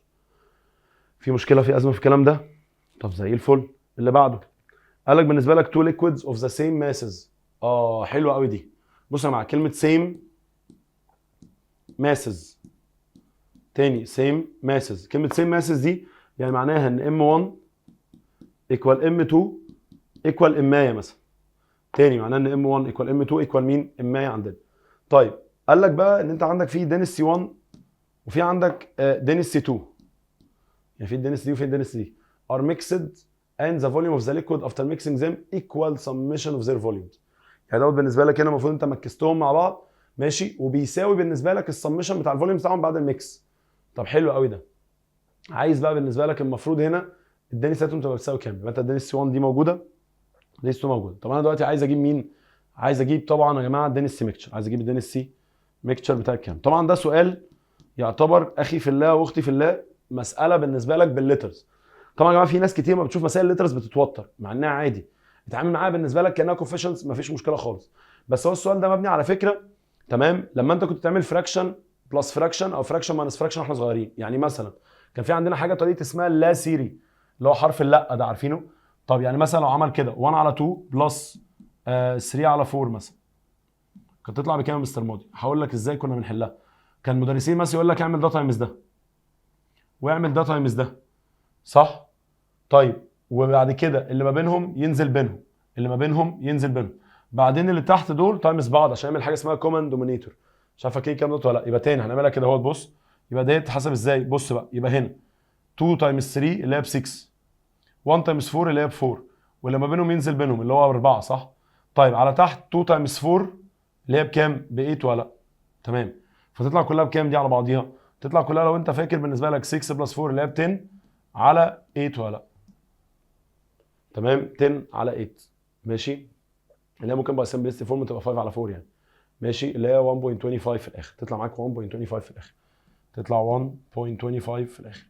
في مشكله؟ في ازمة في الكلام ده؟ طب زي الفل. اللي بعده قال لك بالنسبة لك two liquids of the same masses. حلوة قوي دي. بص يا جماعه، كلمة same masses، تاني same masses، كلمة same masses دي يعني معناها ان M1 equal M2 equal M مثلا. تاني، معناها ان M1 equal M2 equal مين؟ M عندنا. طيب قال لك بقى ان انت عندك في density 1 وفي عندك density 2، يعني في density دي وفي density دي are mixed and the volume of the liquid after mixing them equal summation of their volumes. يعني دوت بالنسبة لك هنا المفروض انت مكستهم مع بعض، ماشي، وبيساوي بالنسبة لك السمشن بتاع ال volume بتاعهم بعد ال mix. طب حلو قوي ده. عايز بقى بالنسبة لك المفروض هنا ال density بتاعتهم تبقى بتساوي كام؟ يبقى انت ال density 1 دي موجوده، ال density 2 موجوده. طب انا دلوقتي عايز اجيب مين؟ عايز اجيب طبعا يا جماعة ال density mixture. عايز اجيب ال density mixture بتاع كام؟ طبعا ده سؤال يعتبر اخي في الله واختي في الله مسالة بالنسبة لك بال letters. طبعا يا جماعة في ناس كتير ما بتشوف مسائل ال letters بتتوتر، مع انها عادي، اتعامل معاها بالنسبة لك كانها coefficients، مفيش مشكلة خالص. بس هو السؤال ده مبني على فكره، تمام، لما انت كنت تعمل fraction plus fraction او fraction minus fraction واحنا صغيرين. يعني مثلا كان في عندنا حاجة طريقه اسمها اللا سيري، اللي هو حرف اللا ده، عارفينه؟ طب يعني مثلا لو عمل كده 1 على 2 plus 3 على 4 مثلا، كانت تطلع بكام يا مستر ماضي؟ هقول لك ازاي كنا بنحلها. كان مدرسين مثلا يقول لك اعمل ده times ده واعمل ده times ده، صح؟ طيب وبعد كده اللي ما بينهم ينزل بينهم، اللي ما بينهم ينزل بينهم، بعدين اللي تحت دول times بعض عشان يعمل حاجة اسمها common denominator. مش عارف فاكرين الكلام ده ولا لا؟ يبقى تاني هنعملها كده اهوت. بص، يبقى ديت تتحسب ازاي؟ بص بقى، يبقى هنا 2 times 3 اللي هي ب 6، 1 times 4 اللي هي ب 4، واللي ما بينهم ينزل بينهم اللي هو 4، صح؟ طيب على تحت 2 times 4 اللي هي بكام؟ ب 8 ولا لا؟ تمام. فتطلع كلها بكام دي على بعضيها؟ تطلع كلها لو انت فاكر بالنسبة لك 6 plus 4 اللي هي ب 10 على 8 ولا لا؟ تمام، 10 على 8، ماشي، اللي هي ممكن بقى simplest form تبقى 5 على 4 يعني، ماشي، اللي هي 1.25 في الاخر. تطلع معاك 1.25 في الاخر، تطلع 1.25 في الاخر.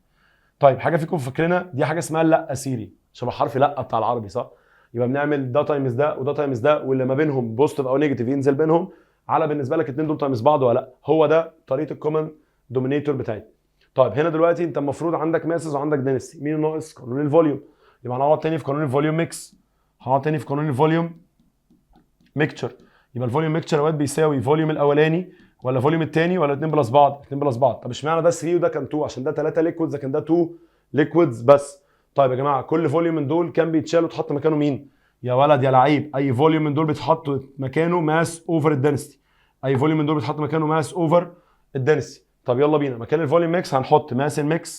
طيب حاجة فيكم فاكرينها؟ دي حاجة اسمها لا سيري، شبه حرف لا بتاع العربي، صح؟ يبقى بنعمل ده times ده وده times ده، واللي ما بينهم positive او negative ينزل بينهم، على بالنسبة لك الاثنين دول times بعض ولا لا؟ هو ده طريقه ال common denominator بتاعتنا. طيب هنا دلوقتي انت المفروض عندك masses وعندك density، مين الناقص؟ قانون ال volume. يبقى هنقعد تاني في قانون ال volume mix، هنقعد تاني في قانون ال volume mixture. يبقى ال volume mixture اوقات بيساوي volume الاولاني ولا volume الثاني ولا 2 plus بعض؟ 2 plus بعض. طب اشمعنى ده 3 وده كان 2؟ عشان ده 3 liquids لكن ده 2 liquids بس. طيب يا جماعة، كل volume من دول كان بيتشال وتحط مكانه مين؟ يا ولد يا لعيب، اي volume من دول بيتحط مكانه mass over ال density. اي volume من دول بيتحط مكانه mass over ال density. طب يلا بينا، مكان ال volume mix هنحط mass ال mix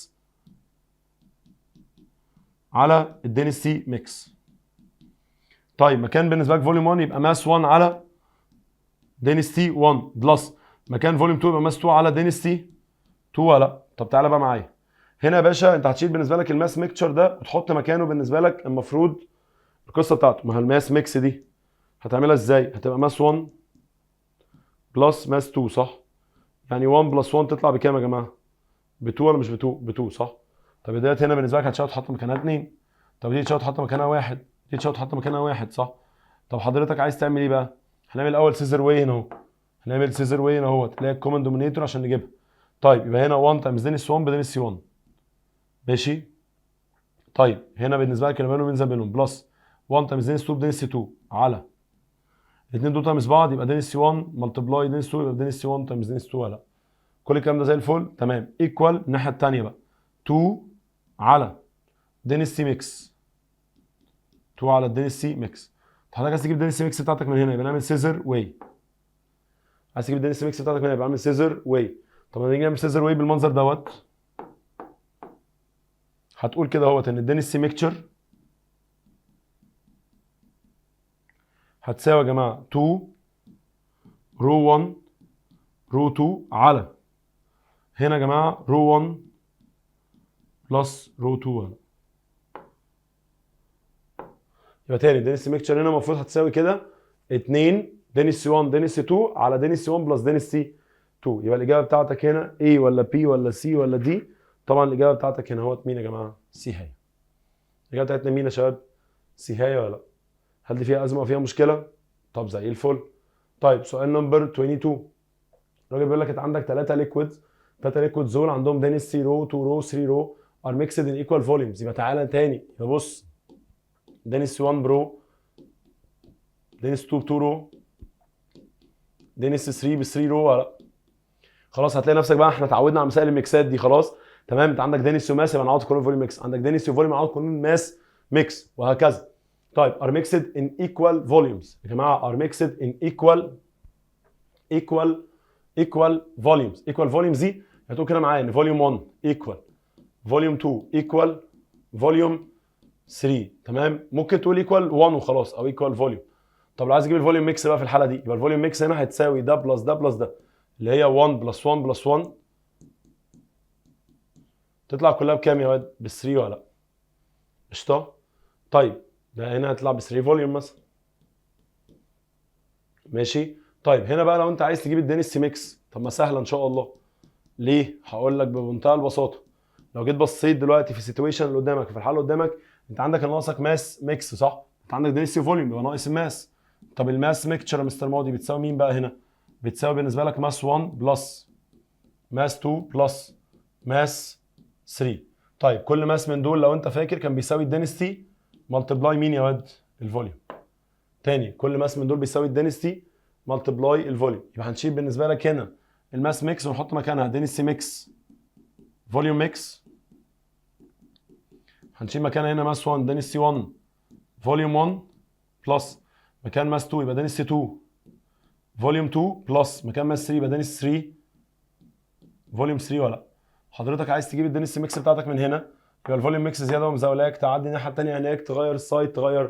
على ال density mix. طيب مكان بالنسبة لك volume 1 يبقى mass 1 على density 1 plus مكان volume 2 يبقى mass 2 على density 2 ولا لا؟ طب تعالى بقى معايا هنا يا باشا، انت هتشيل بالنسبة لك ال mass mixture ده وتحط مكانه بالنسبة لك المفروض القصة بتاعته. ما هي ال mass mix دي هتعملها ازاي؟ هتبقى mass 1 plus mass 2، صح؟ يعني 1 plus 1 تطلع بكام يا جماعة؟ ب 2 ولا مش ب 2؟ ب 2، صح؟ طب ديت هنا بالنسبة لك هتشيل تحط مكانها 2. طب دي تشيل تحط مكانها 1، دي تشيل تحط مكانها 1، صح؟ طب حضرتك عايز تعمل ايه بقى؟ هنعمل الاول scissor way هنا اهو، هنعمل scissor way هنا اهوت اللي هي ال common denominator عشان نجيبها. طيب يبقى هنا 1 times density 1 ب density 1، ماشي؟ طيب هنا بالنسبة لك اللي بينهم ينزل بينهم plus 1 times density 2 ب density 2 على الاثنين دول times بعض، يبقى density 1 multiply density 2 يبقى density 1 times density 2 ولا لا؟ كل الكلام ده زي الفل، تمام. equal الناحية الثانية بقى 2 على density mix، 2 على ال density mix. حضرتك عايز تجيب density mix بتاعتك من هنا، يبقى نعمل scissor way. عايز تجيب density mix بتاعتك من هنا، يبقى اعمل scissor way. طب لما نيجي نعمل scissor way بالمنظر دوت، هتقول كده اهوت ان ال density mixture هتساوي يا جماعة 2 rho 1 rho 2 على هنا يا جماعة rho 1 plus rho 2. يبقى تاني ال density mixture هنا المفروض هتساوي كده 2 density 1 density 2 على density 1 plus density 2. يبقى الاجابة بتاعتك هنا A ولا B ولا C ولا D؟ طبعا الاجابة بتاعتك هنا هوت مين يا جماعة؟ C هي. الاجابة بتاعتنا مين يا شباب؟ C هي ولا لا؟ هل دي فيها ازمة وفيها مشكلة؟ طب زي الفل. طيب سؤال number 22، الراجل بيقول لك انت عندك 3 liquids، 3 liquids دول عندهم density rho 2 rho 3 rho are mixed in equal volumes. يبقى تعالى تاني، يبقى بص density 1 ب rho، density 2 ب 2 rho، density 3 ب 3 rho ولا لا؟ خلاص هتلاقي نفسك بقى احنا اتعودنا على مسائل ال mixات دي خلاص، تمام. انت عندك density و mass يبقى نعوض قانون volume mix، عندك density و volume نعوض قانون mass mix، وهكذا. طيب are mixed in equal volumes يا جماعه، are mixed in equal volumes. equal volumes دي هتقول كده معايا ان volume 1 equal volume 2 equal volume 3، تمام. ممكن تقول equal 1 وخلاص او equal volume. طب لو عايز اجيب ال volume mix بقى في الحالة دي، يبقى ال volume mix هنا هتساوي ده plus ده plus ده اللي هي 1 plus 1 plus 1، تطلع كلها بكام يا واد؟ ب 3 ولا لا؟ قشطه. طيب ده هنا هتطلع ب 3 volume مثلا، ماشي. طيب هنا بقى لو انت عايز تجيب ال density mix، طب ما سهلة ان شاء الله. ليه؟ هقول لك بمنتهى البساطة. لو جيت بصيت دلوقتي في ال situation اللي قدامك، في الحالة اللي قدامك، انت عندك ناقصك mass mix، صح؟ انت عندك density volume، يبقى ناقص ال mass. طب ال mass mixture يا مستر ماضي بتساوي مين بقى هنا؟ بتساوي بالنسبة لك mass 1 plus mass 2 plus mass 3. طيب كل mass من دول لو انت فاكر كان بيساوي ال density multiply مين يا واد؟ ال volume. تاني كل mass من دول بيساوي ال density multiply ال volume. يبقى هنشيل بالنسبة لك هنا ال mass mix ونحط مكانها density mix volume mix. هنشيل مكانها هنا mass 1 density 1 volume 1 plus مكان mass 2 يبقى density 2 volume 2 plus مكان mass 3 يبقى density 3 volume 3 ولا لا؟ حضرتك عايز تجيب ال density mix بتاعتك من هنا، يبقى ال volume mix زيادة ومزاولاك، تعدي الناحية الثانية هناك تغير ال side، تغير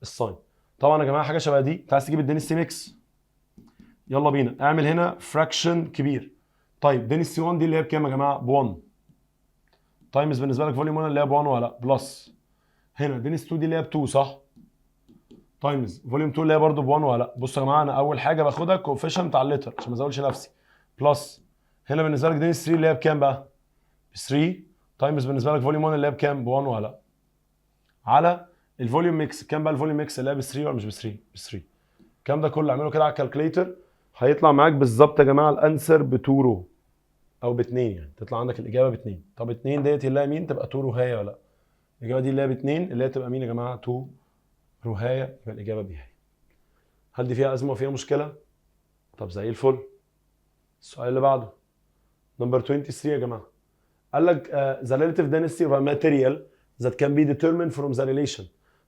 ال sign. طبعا يا جماعة حاجة شبه دي، انت عايز تجيب ال density mix، يلا بينا اعمل هنا fraction كبير. طيب density 1 دي اللي هي بكام يا جماعة؟ ب 1 times بالنسبة لك volume 1 اللي هي ب 1 ولا لا؟ plus هنا density 2 دي اللي هي ب 2، صح؟ times volume 2 اللي هي برده ب 1 ولا لا؟ بصوا يا جماعة انا اول حاجة باخدها coefficient بتاع ال letter عشان ما ازولش نفسي، plus هنا بالنسبة لك density 3 اللي هي بكام بقى؟ ب 3 times بالنسبة لك volume 1 اللي هي بكام؟ ب 1 ولا لا؟ على ال volume mix كام بقى ال volume mix اللي هي ب 3 ولا مش ب 3؟ ب 3. الكلام ده كله اعمله كده على ال calculator، هيطلع معاك بالظبط يا جماعة ال answer ب 2 rho او ب 2، يعني تطلع عندك الاجابة ب 2. طب 2 ديت اللي هي مين؟ تبقى 2 rho هايه ولا لا؟ الاجابة دي اللي هي ب 2 اللي هي تبقى مين يا جماعة؟ 2 rho هايه. يبقى الاجابة B هي. هل دي فيها ازمة وفيها مشكلة؟ طب زي الفل. السؤال اللي بعده number 23 يا جماعة، قال لك the relative density of a material that can be determined from the relation.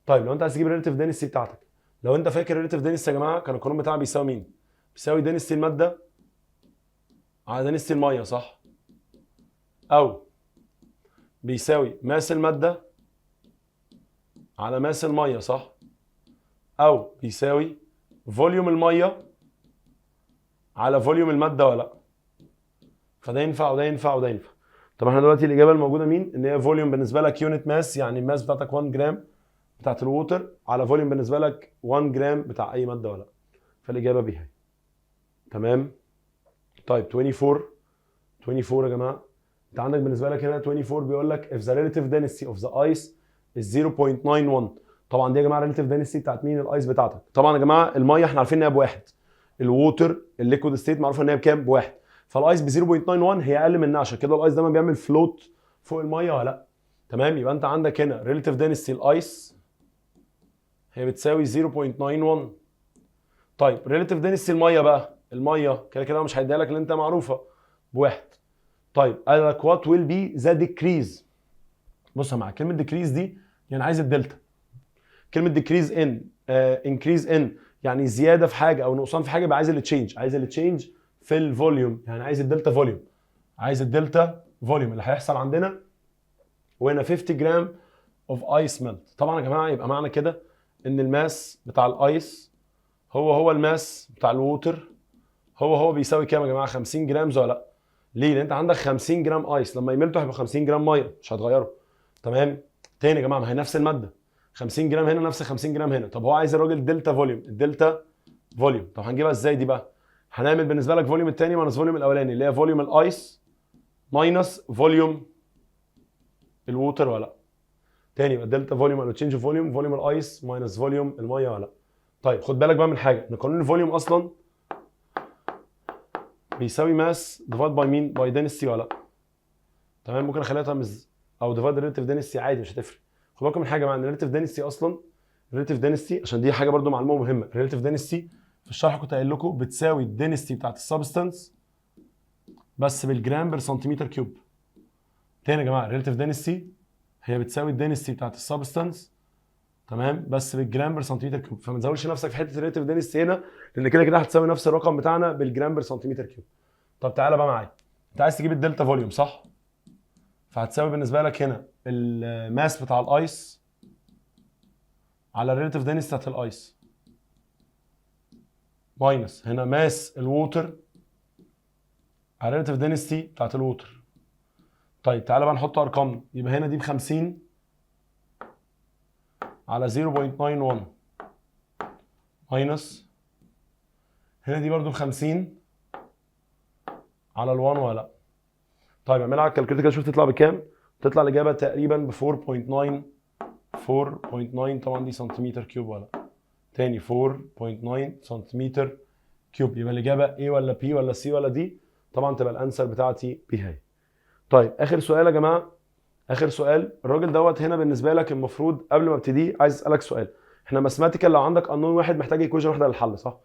طيب لو انت عايز تجيب ال relative density بتاعتك، لو انت فاكر ال relative density يا جماعة كان القانون بتاعها بيساوي مين؟ بيساوي density المادة على density الميه، صح؟ او بيساوي mass المادة على mass الميه، صح؟ او بيساوي volume المية على volume المادة ولا لا؟ فده ينفع وده ينفع وده ينفع. طب احنا دلوقتي الاجابة الموجودة مين؟ ان هي volume بالنسبة لك unit mass، يعني ال mass بتاعتك 1 جرام بتاعت ال water على volume بالنسبة لك 1 جرام بتاع اي مادة ولا لا؟ فالاجابه B هي. تمام. طيب 24، 24 يا جماعه، انت عندك بالنسبة لك هنا 24 بيقول لك if the relative density of the ice is 0.91. طبعا دي يا جماعة relative density بتاعت مين؟ ال ice بتاعتك. طبعا يا جماعة المية احنا عارفين انها بواحد، ال water ال liquid state معروفة ان هي بكام؟ بواحد. فال ice ب 0.91 هي اقل منها، عشان كده ال ice دايما بيعمل float فوق المية ولا لا؟ تمام. يبقى انت عندك هنا relative density ال ice هي بتساوي 0.91. طيب relative density المية بقى، المية كده كده مش هيديها لك اللي انت معروفة بواحد. طيب قال لك what will be the decrease. بص يا جماعة، كلمة decrease دي يعني عايز الدلتا. كلمة decrease in، increase in يعني زيادة في حاجة او نقصان في حاجه، يبقى عايز ال change، عايز ال change في ال volume، يعني عايز ال delta volume، عايز ال delta volume اللي هيحصل عندنا. وهنا 50 gram of ice melt. طبعا يا جماعة يبقى معنى كده ان ال mass بتاع ال ice هو هو ال mass بتاع ال water هو هو بيساوي كام يا جماعة؟ 50 grams ولا لا؟ ليه؟ لان انت عندك 50 جرام ice لما ي melt وا هيبقى 50 جرام ميه، مش هتغيروا. تمام؟ تاني يا جماعه، ما هي نفس الماده، 50 جرام هنا نفس 50 جرام هنا. طب هو عايز الراجل delta volume، ال delta volume. طب هنجيبها ازاي دي بقى؟ هنعمل بالنسبة لك volume الثاني minus volume الاولاني، اللي هي volume ال ice minus volume ال water ولا لا؟ تاني يبقى delta volume او change volume، volume ال ice minus volume المية ولا لا؟ طيب خد بالك بقى من حاجه، ان قانون ال volume اصلا بيساوي mass divide by مين؟ by density ولا لا؟ تمام. ممكن اخليها times او divide relative density عادي، مش هتفرق. خد بالكم من حاجة مع ان ال relative density اصلا، ال relative density عشان دي حاجة برضو معلومة مهمه، ال relative density في الشرح كنت قايل لكم بتساوي ال density بتاعت ال substance بس بال gram per centimeter cube. تاني يا جماعه، ال relative density هي بتساوي ال density بتاعت ال substance، تمام، بس بال gram per centimeter cube. فما تزودش نفسك في حتة ال relative density هنا، لان كده كده هتساوي نفس الرقم بتاعنا بال gram per centimeter cube. طب تعالى بقى معايا، انت عايز تجيب ال delta volume، صح؟ فهتساوي بالنسبة لك هنا ال mass بتاع ال ice على ال relative density بتاعت ال ice minus هنا mass ال water على ال relative density بتاعت ال water. طيب تعالى بقى نحط ارقام. يبقى هنا دي ب 50 على 0.91 minus هنا دي برضو ب 50 على ال1 ولا لا؟ طيب اعملها على ال calculator كده، شوف تطلع بكام. تطلع الاجابة تقريبا ب 4.9، 4.9 طبعا دي centimeter cube ولا لا؟ تاني 4.9 centimeter cube. يبقى الاجابة A ولا B ولا C ولا D؟ طبعا تبقى ال answer بتاعتي B هي. طيب اخر سؤال يا جماعه، اخر سؤال. الراجل دوت هنا بالنسبة لك المفروض قبل ما ابتدي عايز اسالك سؤال. احنا mathematical لو عندك unknown واحد محتاج equation واحدة للحل، صح؟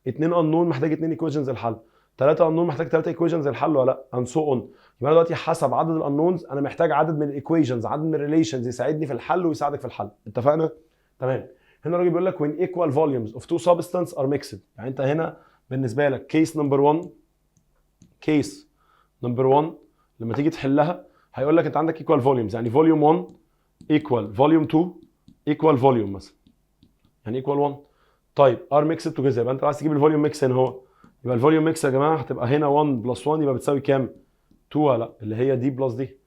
اتنين unknown محتاج اتنين equations للحل، ثلاثة unknown محتاج ثلاثة equations للحل ولا لا؟ and so on. يبقى انا دلوقتي حسب عدد ال unknowns انا محتاج عدد من ال equations، عدد من ال relations يساعدني في الحل ويساعدك في الحل. اتفقنا؟ تمام. هنا الراجل بيقول لك when equal volumes of two substance are mixed. يعني انت هنا بالنسبة لك case number 1، case number 1 لما تيجي تحلها هيقول لك انت عندك equal volumes، يعني volume 1 equal volume 2 equal volume مثلا، يعني equal 1. طيب are mixed together، يبقى انت عايز تجيب ال volume mix هنا هو. يبقى ال volume mix يا جماعة هتبقى هنا 1 plus 1 يبقى بتساوي كام؟ 2 ولا لا؟ اللي هي دي plus دي،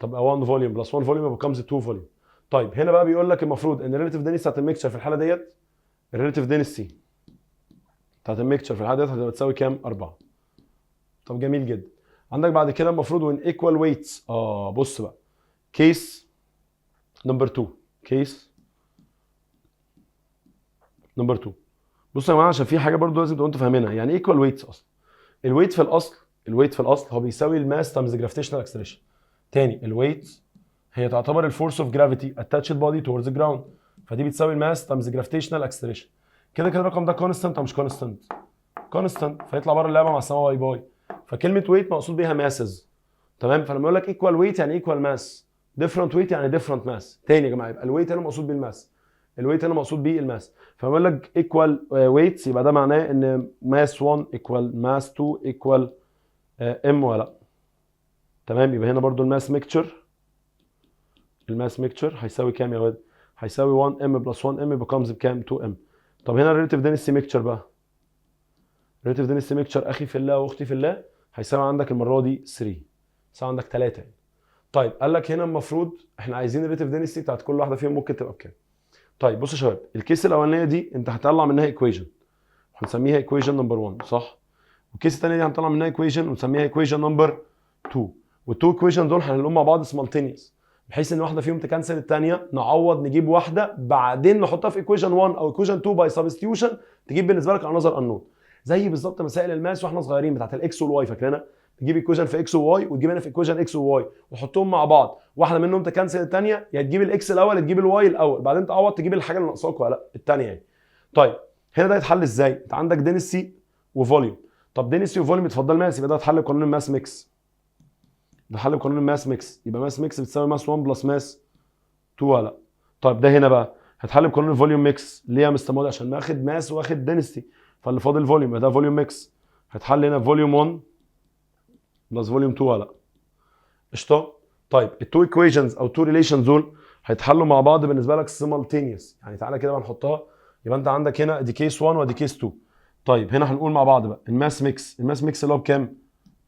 تبقى 1 volume plus 1 volume يبقى becomes 2 volume. طيب هنا بقى بيقول لك المفروض ان ال relative density بتاعت ال mixture في الحالة ديت، ال relative density بتاعت ال mixture في الحالة ديت هتبقى تساوي كام؟ 4. طب جميل جدا. عندك بعد كده المفروض when equal weights، بص بقى case number 2، case number 2. بصوا يا جماعه، عشان في حاجة برضو لازم تبقوا انتوا فاهمينها، يعني ايه equal weights اصلا؟ ال weight في الاصل، ال weight في الاصل هو بيساوي ال mass times gravitational acceleration. تاني، ال weight هي تعتبر ال force of gravity attached body towards the ground، فدي بتساوي ال mass times gravitational acceleration. كده كده الرقم ده constant او مش constant؟ constant، فيطلع بره اللعبه، مع السلامه، bye bye. فكلمه weight مقصود بيها masses، تمام؟ فلما يقول لك equal weight يعني equal mass. different weight يعني different mass. تاني يا جماعه، يبقى ال weight هنا مقصود بيه ال mass، ال weight هنا مقصود بيه ال mass. فبقول لك equal weights، يبقى ده معناه ان mass 1 equal mass 2 equal M ولا لا؟ تمام. يبقى هنا برضو ال mass mixture، ال mass mixture هيساوي كام يا واد؟ هيساوي 1 M plus 1 M becomes بكام؟ 2 M. طب هنا ال relative density mixture بقى، relative density mixture اخي في الله واختي في الله هيساوي عندك المرة دي 3، يساوي عندك 3 يعني. طيب قال لك هنا المفروض احنا عايزين ال relative density بتاعت كل واحدة فيهم ممكن تبقى بكام؟ طيب بصوا يا شباب، ال case الاولانية دي انت هتطلع منها equation هنسميها equation number 1، صح؟ وال case الثانية دي هنطلع منها equation ونسميها equation number 2، وال two equation دول هنعملهم مع بعض simultaneous، بحيث ان واحدة فيهم ت cancel الثانيه، نعوض نجيب واحدة بعدين نحطها في equation 1 او equation 2 by substitution، تجيب بالنسبة لك another unknown. زي بالظبط مسائل ال math واحنا صغيرين بتاعت ال X وال Y، فاكرينها؟ تجيب equation في X و Y وتجيب هنا في equation X و Y وتحطهم مع بعض، واحدة منهم ت cancel الثانيه، يا تجيب ال X الاول تجيب ال Y الاول، بعدين تعوض تجيب الحاجة اللي ناقصاك ولا لا الثانية يعني. طيب هنا ده يتحل ازاي؟ انت عندك density و volume. طب density و volume اتفضل mass، يبقى ده يتحل بقانون ال mass mix. ده حل بقانون ال mass mix، يبقى mass mix بتساوي mass 1 plus mass 2 ولا لا؟ طيب ده هنا بقى هتحل بقانون ال volume mix. ليه يا مستر ماضي؟ عشان واخد mass واخد density، فاللي فاضل volume، يبقى ده volume mix. هتحل هنا volume 1 plus volume 2 ولا لا؟ قشطه. طيب ال two equations او two relations دول هيتحلوا مع بعض بالنسبة لك simultaneous. يعني تعالى كده بقى نحطها. يبقى انت عندك هنا دي case 1 ودي case 2. طيب هنا هنقول مع بعض بقى ال mass mix، ال mass mix اللي هو بكام؟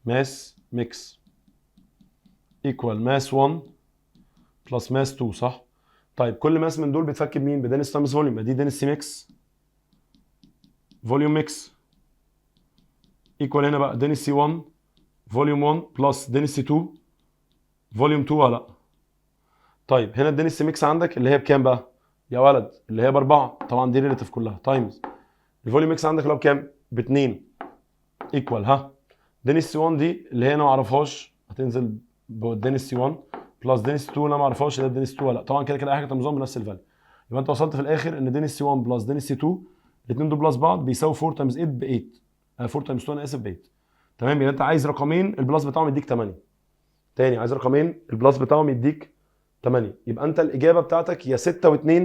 mass mix equal mass 1 plus mass 2، صح؟ طيب كل mass من دول بيتفك بمين؟ ب density times volume. يبقى دي density mix volume mix equal هنا بقى density 1 volume 1 plus density 2 volume 2 ولا لا؟ طيب هنا ال density mix عندك اللي هي بكام بقى؟ يا ولد اللي هي باربعه، طبعا دي relative كلها، times ال volume mix عندك اللي هو بكام؟ باتنين equal ها density 1 دي اللي هي انا ما اعرفهاش هتنزل ب density 1 plus density 2 انا ما اعرفهاش اللي هي density 2 ولا لا؟ طبعا كده كده اي حاجة times 1 بنفس ال value. يبقى انت وصلت في الاخر ان density 1 plus density 2 الاثنين دول plus بعض بيساوي 4 times 8 ب 8، 4 times 2 انا اسف ب 8. تمام. يبقى انت عايز رقمين ال plus بتاعهم يديك 8. تاني، عايز رقمين ال plus بتاعهم يديك 8. يبقى انت الاجابة بتاعتك يا 6 و2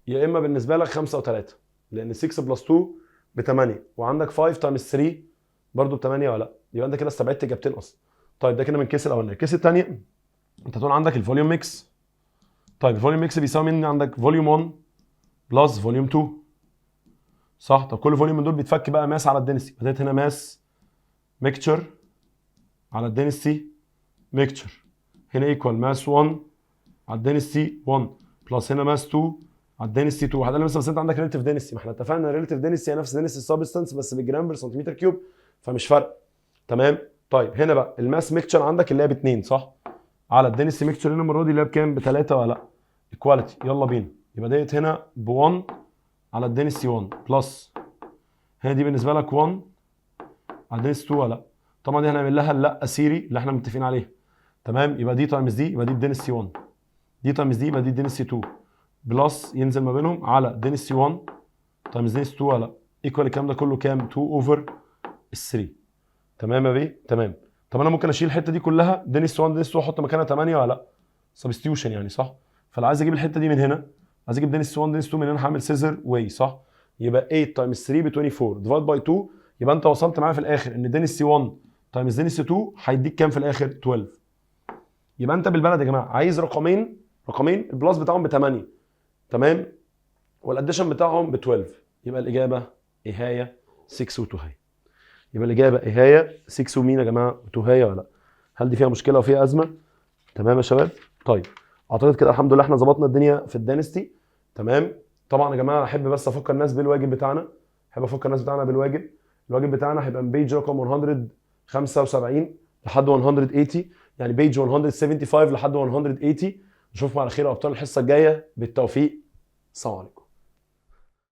يا اما بالنسبة لك 5 و3، لان 6 plus 2 ب 8 وعندك 5 times 3 برضه ب 8 ولا لا؟ يبقى انت كده استبعدت اجابتين اصلا. طيب ده كده من ال case الاولانيه. ال case الثانية انت تقول عندك ال volume mix. طيب ال volume mix بيساوي مين؟ عندك volume 1 plus volume 2، صح؟ طب كل volume من دول بيتفك بقى mass على ال density. بدأت هنا mass mixture على ال density mixture، هنا equal mass 1 على ال density 1 plus هنا mass 2 على ال density 2. هتقول لي مثلا بس انت عندك relative density. ما احنا اتفقنا ان relative density هي نفس density substance بس بالجرام per سنتيمتر cube، فمش فارقه. تمام. طيب هنا بقى ال mass mixture عندك اللي هي باثنين، صح؟ على ال density mixture هنا المرة دي اللي هي بكام؟ بثلاثة ولا لا؟ equality. يلا بينا. يبقى ديت هنا ب 1 على ال density 1 plus هنا دي بالنسبة لك 1 على ال density 2 ولا لا؟ طبعا دي هنعمل لها اللا theory اللي احنا متفقين عليها. تمام. يبقى دي times دي، يبقى دي ب density 1، دي times دي يبقى دي density 2، plus ينزل ما بينهم على density 1 times density 2 ولا لا؟ equal الكلام ده كله كام؟ 2 over 3. تمام يا بيه؟ تمام. طب انا ممكن اشيل الحتة دي كلها، density 1 density 2، احط مكانها 8 ولا لا؟ substitution يعني، صح؟ فلو عايز اجيب الحتة دي من هنا، عايز اجيب density 1 density 2 من هنا، هعمل scissor way، صح؟ يبقى 8 times 3 ب 24 divide by 2. يبقى انت وصلت معايا في الاخر ان density 1 times density 2 هيديك كام في الاخر؟ 12. يبقى انت بالبلد يا جماعة عايز رقمين، رقمين ال plus بتاعهم ب 8، تمام، وال addition بتاعهم ب 12. يبقى الاجابة ايه هي؟ 6 و 2 هي. يبقى الاجابة ايه هي؟ 6 ومين يا جماعة؟ 2 هي ولا لا؟ هل دي فيها مشكلة وفيها ازمة؟ تمام يا شباب. طيب اعتقد كده الحمد لله احنا ظبطنا الدنيا في ال density. تمام. طبعا يا جماعة احب بس افكر الناس بالواجب بتاعنا، احب افكر الناس بتاعنا بالواجب. الواجب بتاعنا هيبقى من page رقم 175 لحد 180، يعني page 175 لحد 180. نشوفكم على خير يا ابطال الحصة الجايه. بالتوفيق. السلام عليكم.